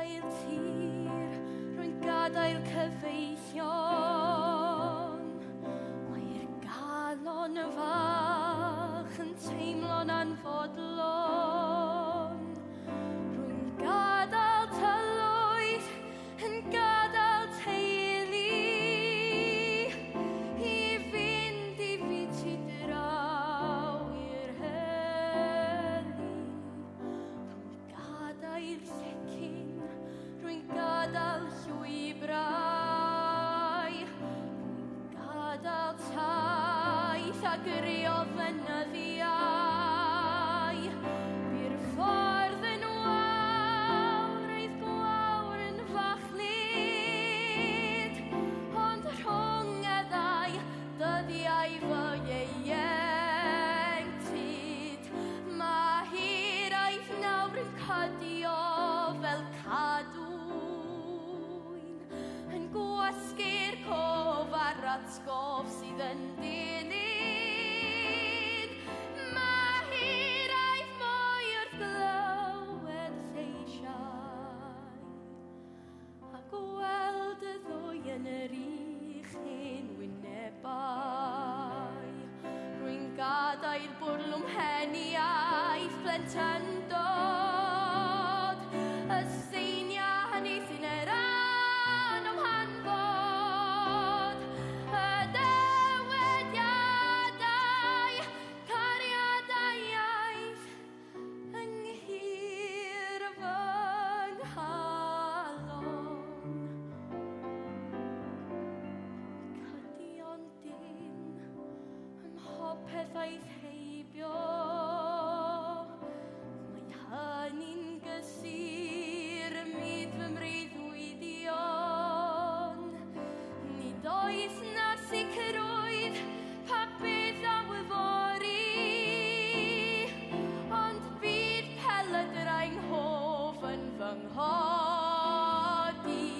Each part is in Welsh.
gadael tir, rwy'n gadael cyfeillion. Mae'r galon fach yn teimlo'n anfodlon. Rwy'n gadael tylwyth, yn gadael teulu, i fynd i fyd tu draw i'r heli. Rwy'n gadael llecyn, rwy'n gadael llwybrau, rwy'n gadael taith a griodd fynyddiau. Bu'r ffordd yn wawr, aeth gwawr yn fachlud, ond rhwng y ddau dyddiau fy ieuenctid, mae hiraeth nawr yn cydio fel cadwyn, yn gwasgu'r cof a'r atgof sydd yn dilyn. Mae hiraeth mwy wrth glywed lleisiau, a gweld y ddwy yn yr uchyn wynebau. Rwy'n gadael bwrlwm heniaith plentyndod, y seiniau hynny sy'n yr an o'm hanfod, y dywediadau, cariadau iaith, ynghyd fy nghalon. Cydio'n dyn ym mhopeth aeth heibio, mae hynny'n gysur ym myd fy mreuddwydion. Nid oes na sicrwydd pa beth a wyfori, ond bydd pelydrau nghof yn fy nghodi.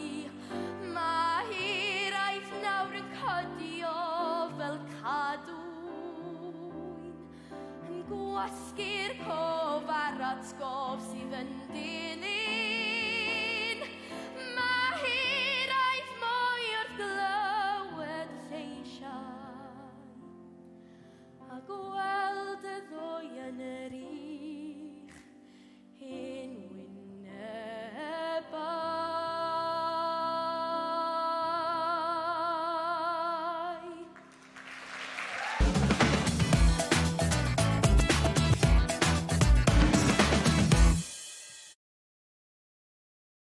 Mae hiraeth nawr yn cydio fel cadwyn, yn gwasgu'r cof a'r atgof sydd yn dilyn. Mae hiraeth mwy wrth glywed lleisiau, a gweld y ddwy yn yr